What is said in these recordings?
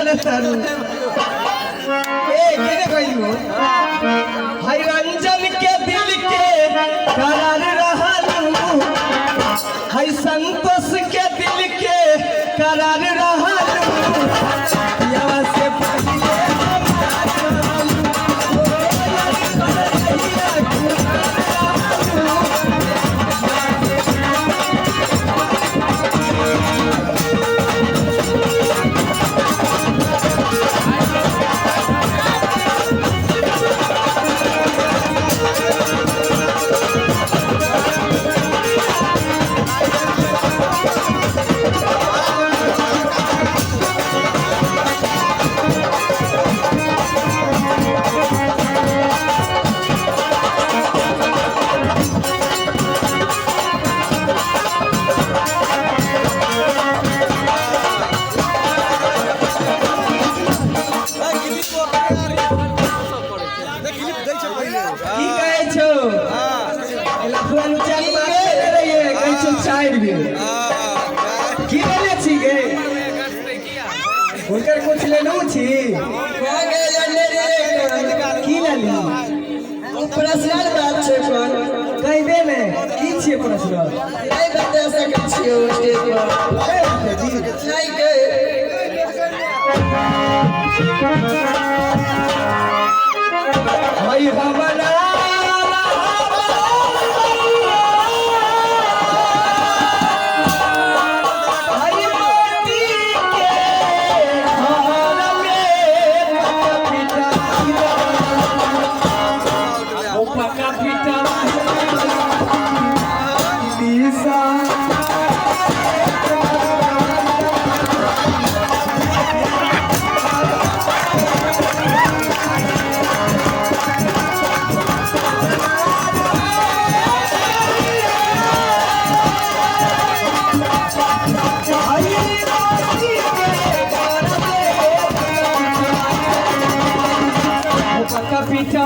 जाने तारू ए केने कहलू हई रंजन के दिल के करार रहलू, हई संतोष के दिल के करार रहलू, पियावा से पहिले हमार रहलू, ओ यार तोर रहिया कुमार रहलू। की कहै छौ? लफुआ लुच्चा के बात केने रहियै, कहै छौ 4 बेर। की लेने छी गे? हुनकर कुछ लेनू छी? की लेली? ओ पर्सनल बात छै कोन। कहि दे ने, की छियै पर्सनल? नहि बता सकै छियै स्टेज पर। कहि दे जी। नहि कहि। हई हमरा हई मोती के घर में पका पिटा, ओ पका पिटा दिशा। हई मोती के घर में ओ पका पिटा पका पिटा।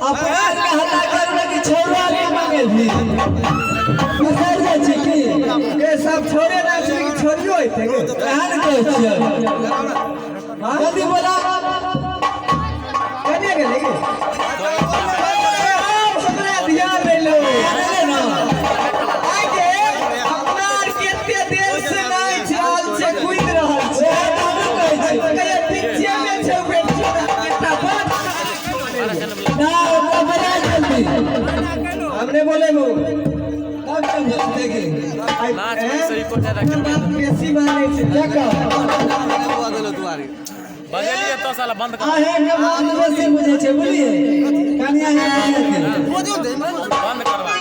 अपना के हल्ला करबै कि छौड़ा के मंगेलही? बिसरि जाइ छी की? के सब छोड़े ना छै कि छोड़ियो हेतै गे? एहन कहै छियै। जल्दी बोला। कने गेलै गे? आब हमरा ध्यान एलो। अरे ना। आइ गे, अपना आर कते देर से नहि चाल छै, कुदि रहल छै। वएह तऽ हमहूँ कहै छी। कहिया पीछे मे छै बेटा, बेटा बड़। ना, ओकरा बजा जल्दी। हमने बोले मु। तब चल गे। नाच में शरीर ज्यादा अपन बात बेसी मानै छै। देखो। बजेलिए तो साला बंद कर। अहें के बात बेसी बुझै छै, बुझलियै? कनि अहें बुझै। बंद करवा।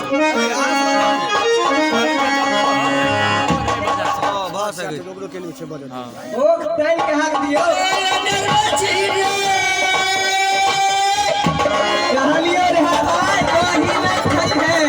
ओ टाइम के हाक दियौ। कहलियो रे भाई, कहीं नहीं खाई है।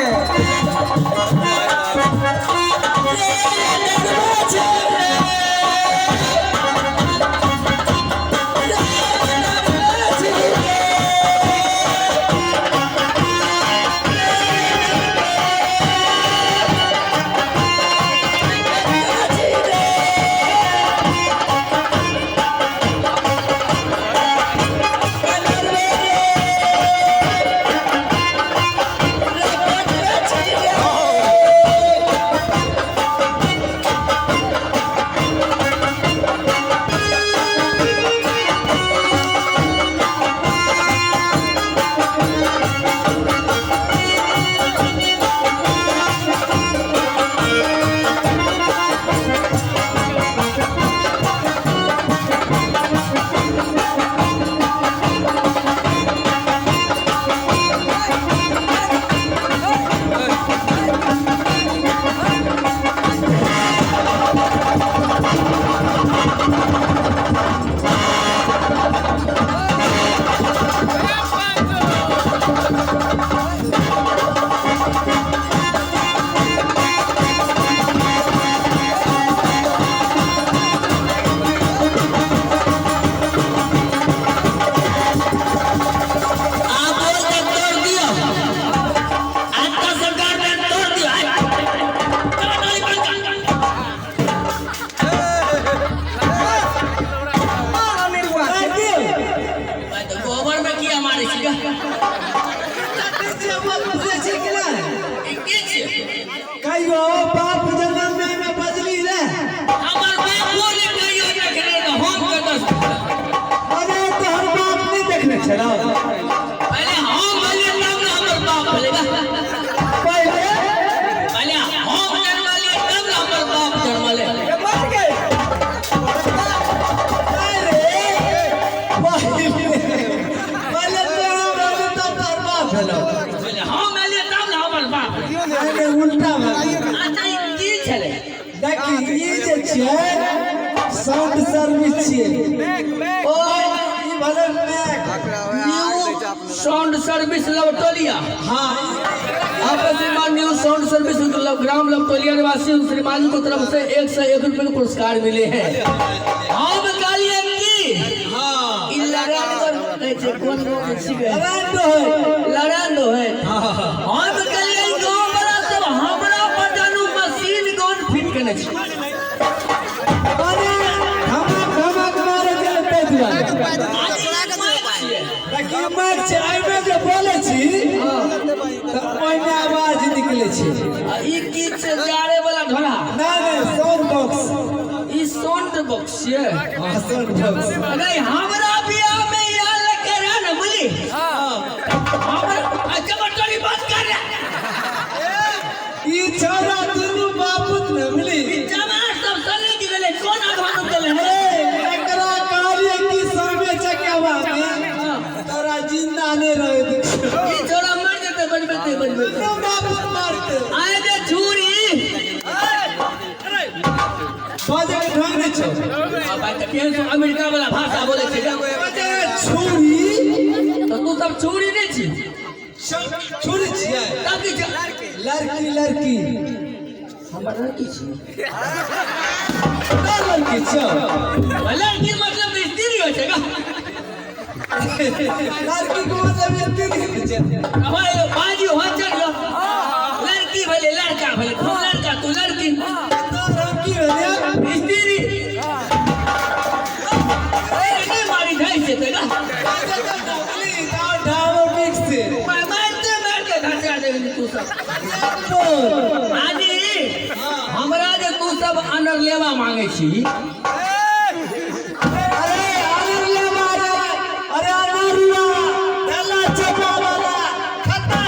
नहि उल्टा भए गेल। अच्छा, ई की छलै? देखी, ई जे छियै साउंड सर्विस छियै। ओ ई भले मैक न्यू साउंड सर्विस लवटोलिया। हाँ। आप श्रीमान न्यू साउंड सर्विस ग्राम लवटोलिया निवासी श्रीमान को तरफ से 101 रुपए के पुरस्कार मिले हैं। हम कहलिए की हाँ। ई लड़ान पर कहै छै, कोन गाँव के छिकै? लड़ान दो है। लड़ान दो है। हम कहलिए ई गाँव वाला सब हमरा पर जानू मशीन गन फिट केने छै। अरे धमक धमक मारे छलै ताहि दुआरे। देखी, माइक छै, एहिमे जे बोलै छी तऽ ओहिमे आवाज निकलै छै। आ ई की छै, जारे वाला ढोला? नहि नहि, साउंड बॉक्स। ई साउंड बॉक्स छियै? हाँ, साउंड बॉक्स। अरे हमरा बियाह में यहाँ लगे रहा ना, बुझली? हमरा अच्छा बटोरी बात कर रहा। ई छौड़ा दुनू बापुत ने मिली। जमात सब सले की गेलै, कोन आधान गेलै? ए, एकरा कहलियै कि सामे चकेवा में तोरा जिंदा नहि रहै देतौ। ई छोरा मर जेतै बजबैते बजबैते। दुनू बापुत मारतै। आए जे छुरी। बाजै के ढंग नहि छौ। अब भाई तऽ केहन सब अमेरिका वाला भाषा बोलै छै। बाजै छुरी। तऽ तू सब छुरी नहि छी? छुरी छियै। तब की छै? लड़की लड़की। हमर लड़की छी। का लड़की छौ? लड़की मतलब तऽ स्त्री होइ छै गा। लड़की के मतलब स्त्री होइ छै। हमारे बाजी हो चल लो, लड़की भेलै, लड़का भेलै, तू लड़का, तू लड़की। तोर हम की भेलियै? स्त्री ए मारी जाइ छै तऽ गा। मारते मारते धसा देबही तू सब। आदि हमरा जे तू सब अनर लेवा मांगे छी। अरे अनरलेवा रे, अरे अनरुआ ढेला चपा वाला खत्ता।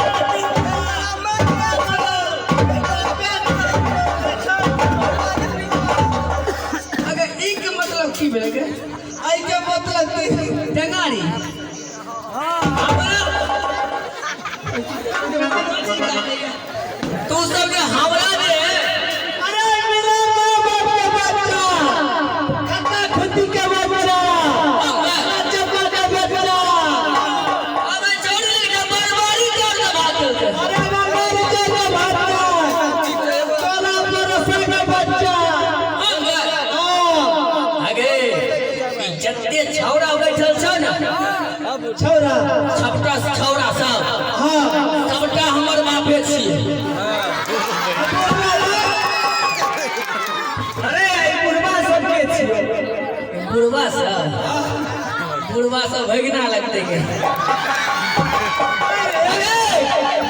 अगर ई के मतलब की भेलै गे? एहि के मतलब की? टेंगारी हमरा तू सब जे हमरा जे अरे मेरा माँ बाप के बच्चा, खत्ता खुद्दी के बच्चा, चपा के बच्चा। अबे छोड़ी के बर्बादी कर दे बात के। अरे बर्बादी के बच्चा, 14 बरस के बच्चा। हाँ। अगे ई जते छौड़ा बैठल छौ ने। छौड़ा? सबटा छौड़ा सब। हाँ। सबटा हमर बापे छियै। अरे ई बुढ़वा सबके छियै। बुढ़वा सब, बुढ़वा सब भगना लगते के।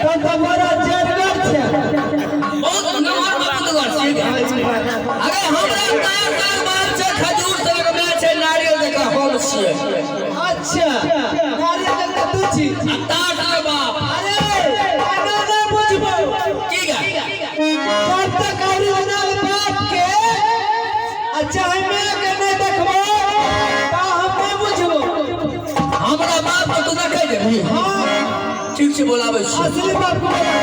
तब तऽ बड़ा जेरगर छै। बहुत नमहर बहुत घर छियै गे। अरे हमरा तार तार बाल छै, खजूर सब में छै, नारियल जकाँ हम छियै। अच्छा, नारियल जकाँ तू छी? आ तार तार बाप। अरे एना नहि बुझबौ। की गे? जब तक ओरिजिनल बाप के अच्छा हमे के नहि देखबो ता हम नहि बुझबो। हमरा बाप के तू देखै देबही? हाँ। ठीक छै, बोलाबै छी। असली बाप को बोला।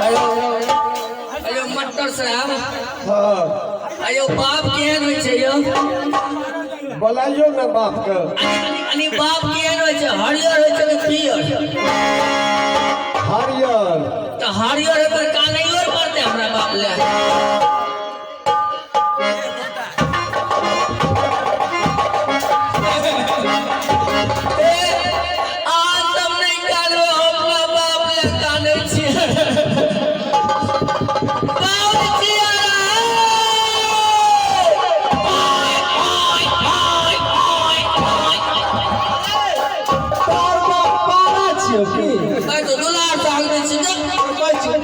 अयो अयो मट्टर साहब। हाँ। अयो, बाप केहन होइ छै यौ? बोलाइयो ने बाप के। अनि अनि बाप केहन होइ छै, हरियर होइ छै कि पियर? हरियर। तऽ हरियर होइ पर कानैयो पड़तै हमरा बाप ले। ए, आज सब नहि कानबै, हम अपना बाप ले कानै छियै। बाप छियै रे। ओय, ओय, ओय, ओय, ओय। तोर बाप पारा छियौ की? मैं तो दुलार साहब ने छियै। कहै छियौ।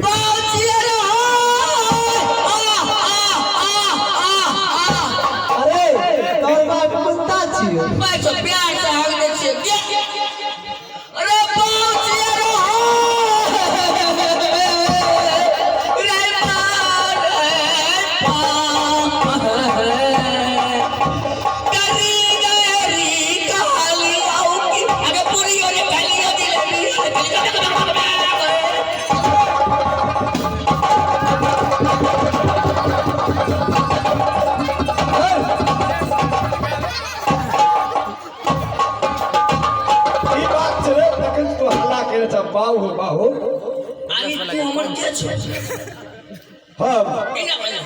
बाप छियै रे। केने छ बाऊ हो बाऊ। आनी तू हमर के छो? हम इना बजा।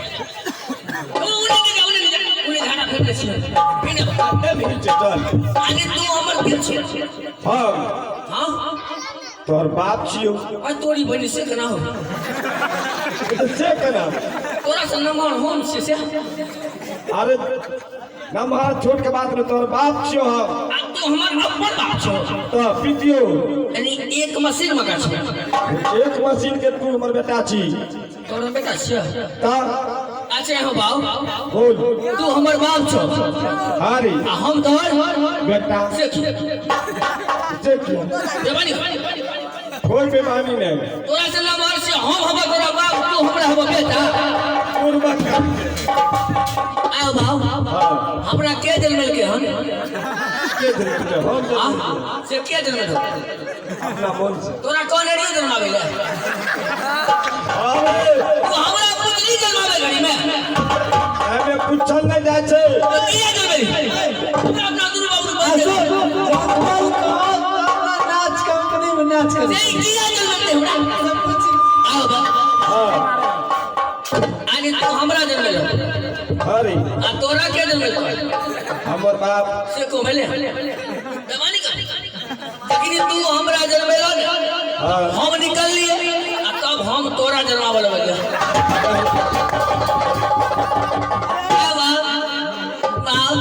ओ उन्हें के जा, उन्हें जा, उन्हें झाड़ा फेंक छी। इना चल। आनी तू हमर के छो? हम हां, तोहर बाप छियो। आ तोरी बनी से केना हो? से केना? तोरा से नंबर हम से से। अरे नमहर छोट के बात में तोहर बाप छियो हम। आ तू हमर अपन बाप छो। तो पितियो यानी एक मशीन मका छो। एक मशीन के तू हमर बेटा छी। तोरा बेटा छियो। ता अच्छा हो बाऊ, बोल। तू हमर बाप छो। हारी आ हम तोहर बेटा। से की? से की? बेमानी कोई बेमानी नहीं। तोरा से नमहर से हम हब तोरा बाप, तू हमरा हब बेटा। पूर्वक आओ बाऊ, हाँ। हमरा के जन्मेल के हन? के जन्मेल हम? आ से के जन्मेल? अपना मन से। तोरा कौन एरियो जन्मावे ले? अरे तू हमरा पुतली जन्मावे घड़ी में। हमें पूछल नहीं जाय छै। तो किया जन्मेली? हमरा अपना दुनू बाबू बन असो जंगल का नाच कंपनी में नाच कर। से किया जन्मेल हमरा? आओ बाऊ। हां, आनी तू हमरा जन्मेल। हरी आ तोरा के जन्मेल? हमर बाप। से को भेले बेमानी कर। लेकिन तू हमरा जन्मेल, हम निकल लिए आ तब हम तोरा जन्मावे लगलिए। ए बाप, बाप।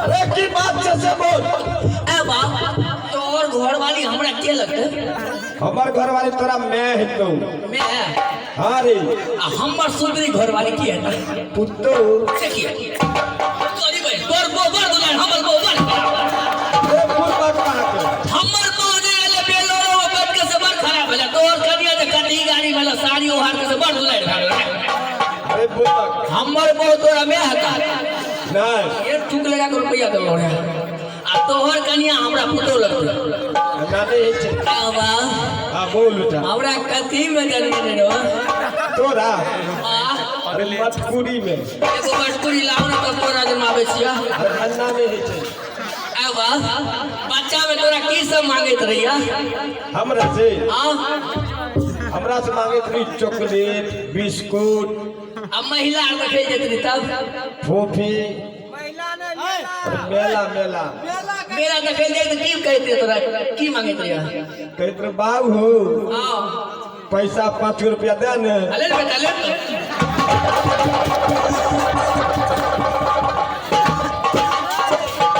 अरे की बात छै से बोल। ए बाप, तोर घरवाली हमरा के लगते? हमर घरवाली तोरा मैं हेतौ। मैं? हाँ रे। आ हमर सुंदरी घरवाली की है? पुत्तो। से की तोरी बहन, तोर बो बर दुलार, हमर बो बर। ए पूर्वक कहाँ के? हमर बो जे एले बेलोरो में बैठ के से बड़ खराब भेला। तोर कनिया जे कटी गाड़ी भेला, साड़ी ओहार के से बड़ दुलार भेला। अरे पूर्वक, हमर बो तोरा में हता? नहीं। एक थूक लगा के रुपया देलो रे। आ तोहर कनिया हमरा पुतो लगते? नाने हे छै। बाबा। हां बोल बेटा। हमरा कथी में जन्म रे? तोरा आ अरे मटकुरी में। एगो मटकुरी लाओ ना तब तोरा जन्माबै छियै। अरे अन्ना में हे छै। आबा, बच्चा में तोरा की सब मांगैत रहिया? हमरा से? आ हमरा से मांगैत रही चॉकलेट, बिस्कुट। आ महिला आर देखै जाइत रही तब? फोफी, मेला मेला। मेला देखै जाइत की कहैत रही तोरा, की मांगैत रहिया? कहैत रहे बाबू हो, आ पैसा 5 रुपया दे ने। अले बेटा ले।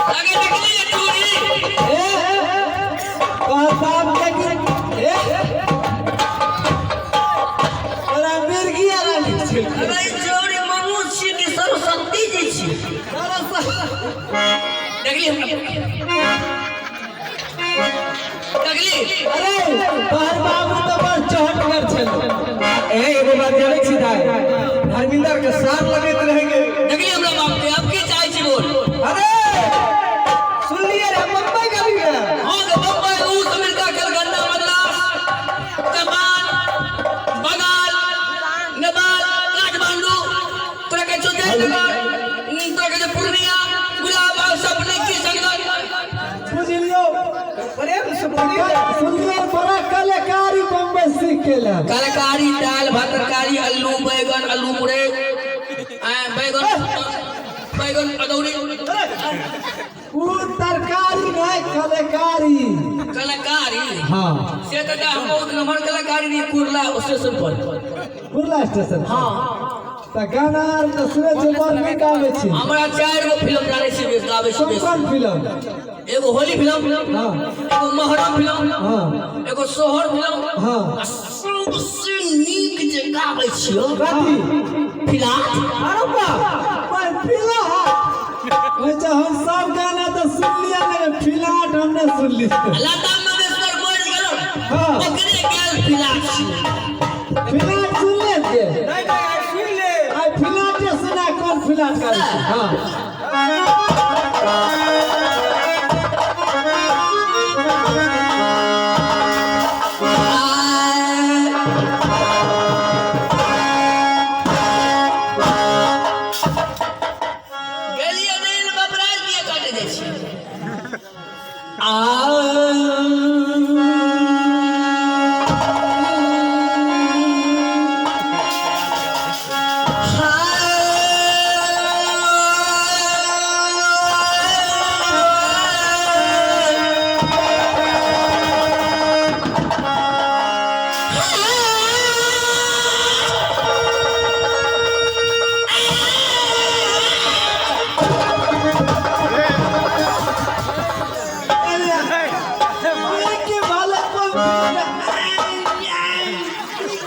आगे देखली जे चूड़ी। ए तोहर बाप के की? ए तोरा मिर्गी आ रहल छै। अरे चोरी मनुष्य की सरस्वती जी छी। देखली हमरा, देखली। अरे तोहर बाबू तो बड़ चहटगर छल। ए एगो बात जानै छी दाइ, धर्मिंदर के सार लगैत रहेंगे। देखली हमरा बाप के। अब की चाहे छी बोल। अरे सुनलिए रे, बम्बई गेलिए? हाँ के बम्बई, रूस, अमेरिका, कलकत्ता, मद्रास, जापान, बंगाल, नेपाल, काठमांडू, तोरा के छौ जयनगर, तोरा के छौ पूर्णिया, गुलाब सपने किशनगंज। बुझलियो? प्रेम से बोलिए। सुनलियो, बड़ा कलाकारी बम्बई सीख के ला। कलाकारी दाल भात तरकारी आलू बैगन आलू मुरई बैगन बैगन अदौरी। उ तरकारी नहीं, कलाकारी। कलाकारी। हाँ। से तो हम बहुत नंबर कलाकारी नहीं कुरला स्टेशन पर। कुरला स्टेशन? हाँ। त गाना आर त सुनै छै, बड़ नीक आबै छै। हमरा 4 गो फिल्म जानै छी बेस, गाबै छी कोन? बेस। कोन फिल्म? एगो होली फिल्म, हाँ। एगो मोहर्रम फिल्म, हाँ। एगो सोहर फिल्म, हाँ। आ सबसे नीक जे गाबै छियो कथी? फिलहाल। अरे बाप भाई, फिलहाल वैसे हम सब गाना तो सुन लिया, लेकिन फिलहाल हम नहीं सुन लिया। लता मंगेशकर मरि गेलो, हाँ। ओकरे गेल फिलहाल छियै। फिलहाल सुन ले के नहीं नहीं, सुन ले। आई फिलहाल जे सुना, कौन फिलहाल गाबै छै? हाँ। गेलियै दिन बपराज दिए काटे जाइ छियै। आ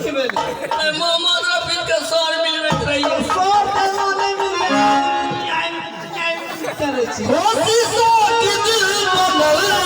की भेलै? मोमोज रफीक के सर मिलबैत रहिए। सर डल्ला नहि मिलबै, करै छी। कोशिशों की दिल बनल।